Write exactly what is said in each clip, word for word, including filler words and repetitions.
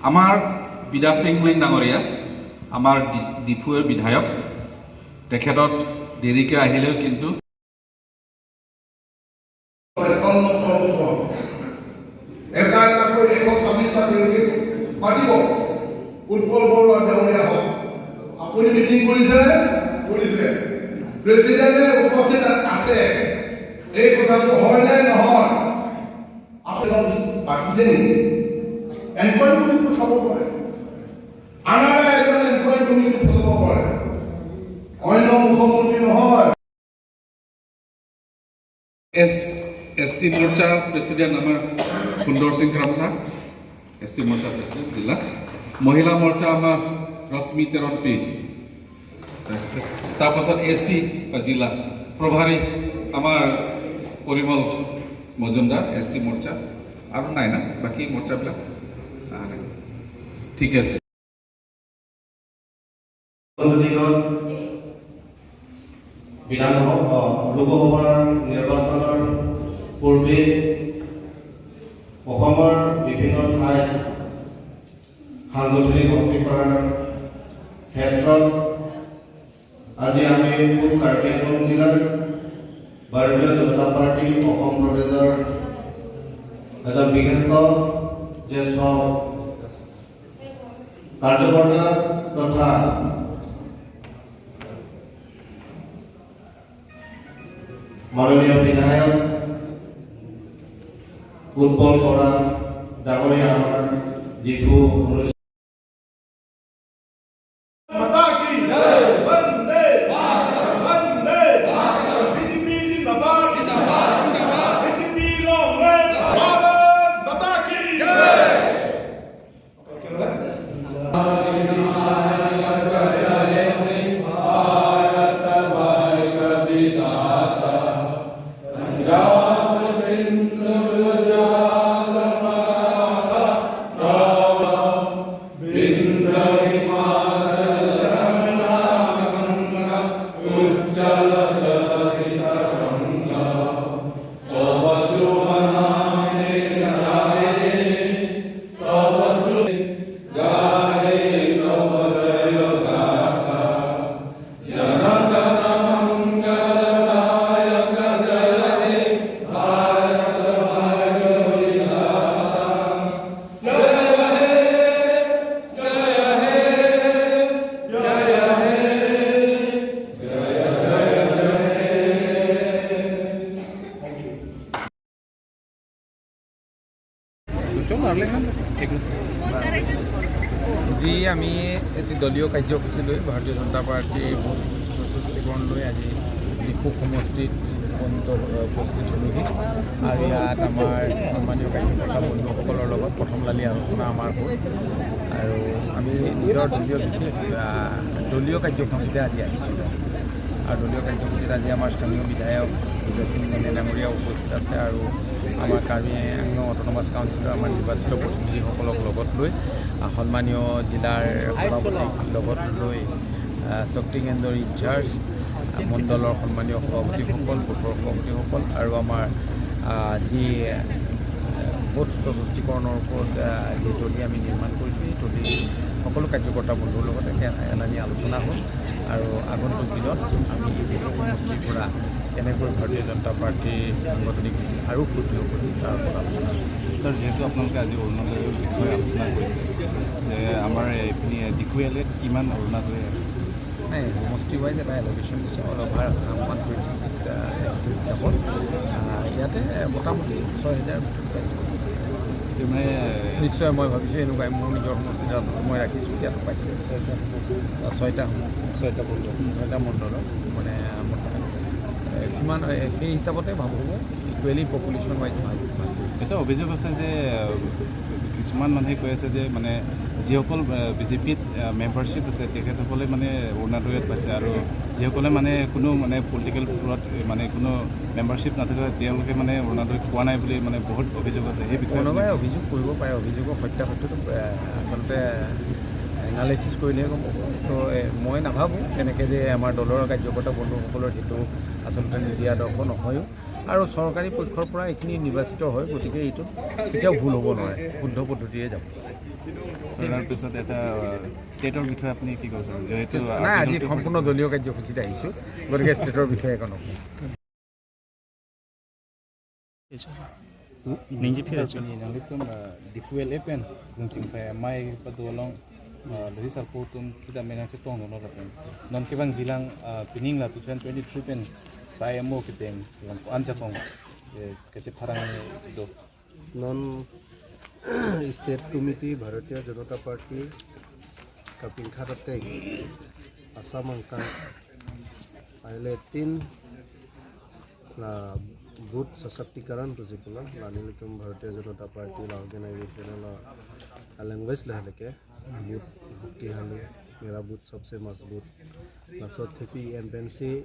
আমাৰ বিদ্যা সিং ইংলেং ডাঙৰীয়া, আমাৰ ডি-, ডিফুৰ বিধায়ক, তেখেতক দেৰিকৈ আহিলেও কিন্তু এটা এটাকৈ এশ ছাব্বিশটা দেৰিকৈ মাতিব। উৎপল বৰুৱা ডাঙৰীয়া আহক। আপুনি মিটিং কৰিছে নে? কৰিছে। প্ৰেচিডেণ্টে উপস্থিত আছে। এই কথাটো হয় নে নহয়? আপুনি পাতিছে নেকি? এনকুৱাৰী কমিটি পঠাব পাৰে। আনাৰে এজন এনকুৱাৰী কমিটি পঠাব পাৰে। অন্য মুখ্যমন্ত্ৰী নহয়। এছ, এছ টি মৰ্চাৰ প্ৰেচিডেণ্ট আমাৰ সুন্দৰ সিং ক্ৰামছা, এছ টি মৰ্চাৰ প্ৰেচিডেণ্ট জিলা। মহিলা মৰ্চা আমাৰ ৰশ্মি তেৰণপি। তাৰপিছত, তাৰপাছত এ চি বা জিলা প্ৰভাৰী আমাৰ পৰিমল মজুমদাৰ, এ চি মৰ্চা। আৰু নাই না, বাকী মৰ্চাবিলাক অহা নাই। ঠিক আছে। দিনত বিধানসভা, লোকসভাৰ নিৰ্বাচনৰ পূৰ্বে অসমৰ বিভিন্ন ঠাইত সাংগঠনিক শক্তি কৰাৰ ক্ষেত্ৰত আজি আমি পূব কাৰ্বি আংলং জিলাৰ ভাৰতীয় জনতা পাৰ্টি অসম প্ৰদেশৰ এজন বিশিষ্ট জ্যেষ্ঠ কাৰ্যকৰ্তা তথা মাননীয় বিধায়ক উৎপল বৰা ডাঙৰীয়া আমাৰ ডিফু ঊনৈশ মাতা কি জয়। বন্দে মাতৰম। বন্দে মাতৰম। বিজেপি জিন্দাবাদ। জিন্দাবাদ, জিন্দাবাদ। BJP long live. ভাৰত মাতা কি জয়। আজি আমি এটি দলীয় কাৰ্যসূচী লৈ ভাৰতীয় জনতা পাৰ্টিৰ বুথ সশক্তিকৰণ লৈ আজি ডিফু সমষ্টিত উপনীত, উপস্থিত হ'লোহি। আৰু ইয়াত আমাৰ সন্মানীয় কাৰ্যকৰ্তা বন্ধুসকলৰ লগত প্ৰথম লানি আলোচনা আমাৰ হ'ল। আৰু আমি নিজৰ দলীয় বিশেষ, আহ, দলীয় কাৰ্যসূচীতে আজি আহিছোঁ। আৰু দলীয় কাৰ্যসূচীত আজি আমাৰ স্থানীয় বিধায়ক বিজয় সিং ইংলেং ডাঙৰীয়া উপস্থিত আছে আৰু আমাৰ কাৰ্বি আংলং অট'নমাছ কাউন্সিলৰ আমাৰ নিৰ্বাচিত প্ৰতিনিধিসকলক লগত লৈ, আহ, সন্মানীয় জিলাৰ সভাপতিক লগত লৈ, আহ, শক্তি কেন্দ্ৰৰ ইনচাৰ্জ, আহ, মণ্ডলৰ সন্মানীয় সভাপতিসকল, বুথৰ সভাপতিসকল আৰু আমাৰ, আহ, যি, আহ, বুথ সশক্তিকৰণৰ ওপৰত, আহ, যি টলি আমি নিৰ্মাণ কৰিছোঁ, সেই টলি সকলো কাৰ্যকৰ্তা বন্ধুৰ লগতে এ-, এলানি আলোচনা হ'ল। আৰু আগন্তুক দিনত আমি এই সমষ্টিৰ পৰা কেনেকৈ ভাৰতীয় জনতা পাৰ্টিৰ সাংগঠনিক আৰু সুদৃঢ় কৰিম, তাৰ ওপৰত আলোচনা হৈছে। ছাৰ, যিহেতু আপোনালোকে আজি অৰুণোদয়ৰ বিষয়ে আলোচনা কৰিছে যে আমাৰ এইপিনে ডিফু এৰিয়াত কিমান অৰুণোদয় আছে? নাই, সমষ্টি ৱাইজ এটা এল'কেশ্যন দিছে, all over Assam one twenty six, আহ, এক্ট হিচাপত। আহ, ইয়াতে মোটামুটি ছয় হেজাৰ পাইছে। মানে নিশ্চয় মই ভাবিছোঁ এনেকুৱাই মোৰ নিজৰ সমষ্টিত মই ৰাখিছোঁ, ইয়াত পাইছে। ছয়টা সমষ্টি। আহ, ছয়টা সমষ্টি। ছয়টা মণ্ডল। উম, ছয়টা মণ্ডলত মানে মোটামুটি, এ, কিমান, এ, সেই হিচাপতে ভাবোঁ মই ইকুৱেলি পপুলেশ্যন ৱাইজ ভাল, ভাল। এটা অভিযোগ আছে যে, আহ, কিছুমান মানুহে কৈ আছে যে মানে যিসকল, আহ, বিজেপিত, আহ, মেম্বাৰশ্বিপ আছে তেখেতসকলে মানে অৰুণোদয়ত পাইছে আৰু যিসকলে মানে কোনো মানে পলিটিকেল ফ্ৰত মানে কোনো মেম্বাৰশ্বিপ নাথাকে তেওঁলোকে মানে অৰুণোদয় পোৱা নাই বুলি মানে বহুত অভিযোগ আছে। সেই বিষয়ে কোনোবাই আপুনি অভিযোগ কৰিব পাৰে, অভিযোগৰ সত্যাসত্যটো, আহ, আচলতে এনালাইচিছ কৰিলেহে গম পাব। তো, এ, মই নাভাবোঁ তেনেকৈ যে আমাৰ দলৰ কাৰ্যকৰ্তা বন্ধুসকলৰ সেইটো আচলতে নিদিয়া দৰ্শ নহয়ো। আৰু চৰকাৰী পক্ষৰ পৰা এইখিনি নিৰ্বাচিত হয়, গতিকে এইটো কেতিয়াও ভুল হ'ব নোৱাৰে, শুদ্ধ পদ্ধতিৰে যাব। চ' ইয়াৰ পিছত এটা ষ্টেটৰ বিষয়ে আপুনি কি ক'ব বিচাৰে? যিহেতু নাই, আজি সম্পূৰ্ণ দলীয় কাৰ্যসূচীত আহিছোঁ, গতিকে ষ্টেটৰ বিষয়ে একো নকওঁ। Ninji phira chu. Nangtum Diphu L A pen Krungching Sai Amei pado along Lohit Sarpo atum sita menang chetong dono lapen non kevangji lang pining la two thousand twenty-three pen sai amo keteng lang an chetong kachepharang do. Non State Committee Bharatiya Janata Party kapinkhat ateng Assam angkang aile tin la booth sashakti karan pusi pulang la nelitum Bharatiya Janata Party la organization la language la halake booth bhakti hale mera booth sabse mazboot laso thepi N P N C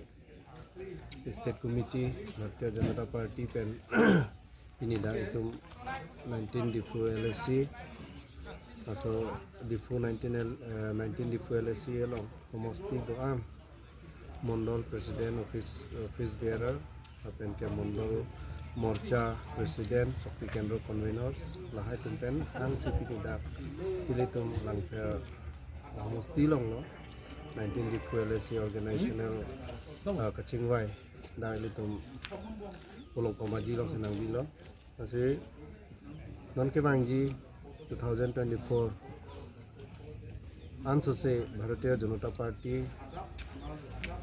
State Committee Bharatiya Janata Party pen pini dak itum nineteen Diphu L A C laso Diphu nineteen L, eh, nineteen Diphu L A C along homosti do-an Mondol President, Office, Office Bearer lapen ke Mondol Morcha President, Shakti Kendra Conveners lahai atum pen angsi pini dak ilitum Langpher homosti along lo nineteen Diphu L A C organizational uh, kachingvai dak ilitum Pulong Komaji alongsi nangbi lo. Lasi non kevangji two thousand twenty-four ansose Bharatiya Janata Party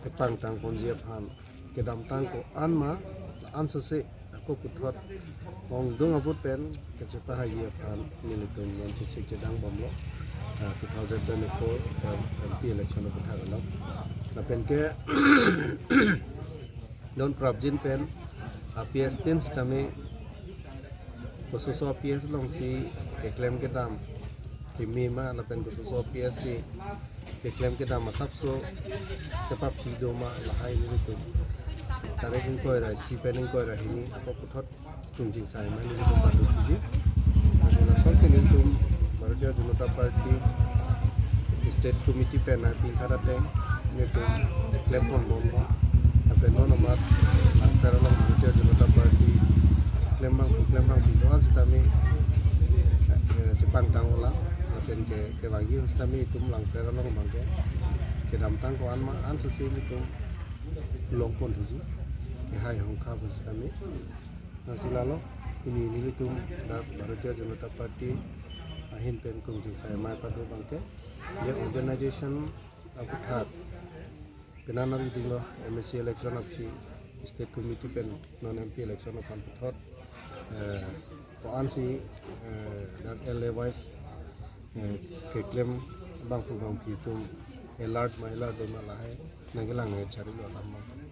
kepangtang ponji aphan kedamtang ko-an ma ansose ako puthot ongdung aput pen kachepahagi aphan nelitum non chesik chedang bomlo, ah, two thousand twenty-four M P election aputhak along. Lapen ke non prapjin pen A P S tin sitame kososo A P S alongsi keklem kedam himi ma lapen kososo A P S si keklem kedam asapso kepaphi do ma lahai nelitum tarik ingkoi ra isi pen ingkoi ra hini ako puthot Krungching Sai Amei nelitum pado thuji. Lapen lasonsi nelitum Bharatiya Janata Party State Committee pen nangpinkhat ateng nelitum klem pon bomlo. Lapen non amat Langpher along Bharatiya Janata Party klem abang klem abang pindoan sitame eh, chepangtang ola lapen ke kevangji sitame itum Langpher along abang ke kedamtang ko-an ma ansose nelitum long pon thuji kehai hongkha pu sitame. Lasi lalo pini nelitum dak Bharatiya Janata Party ahin pen Krungching Sai Amei pado abang ke ye organization aputhak penang nangriding lo M A C election aphi State Committee pen non M P election aphan puthot eh, ko-ansi eh, dak L A wise eh, keklem abangphu abangphi atum alert ma alert do ma lahai nangkelang nangchari lo alam abang.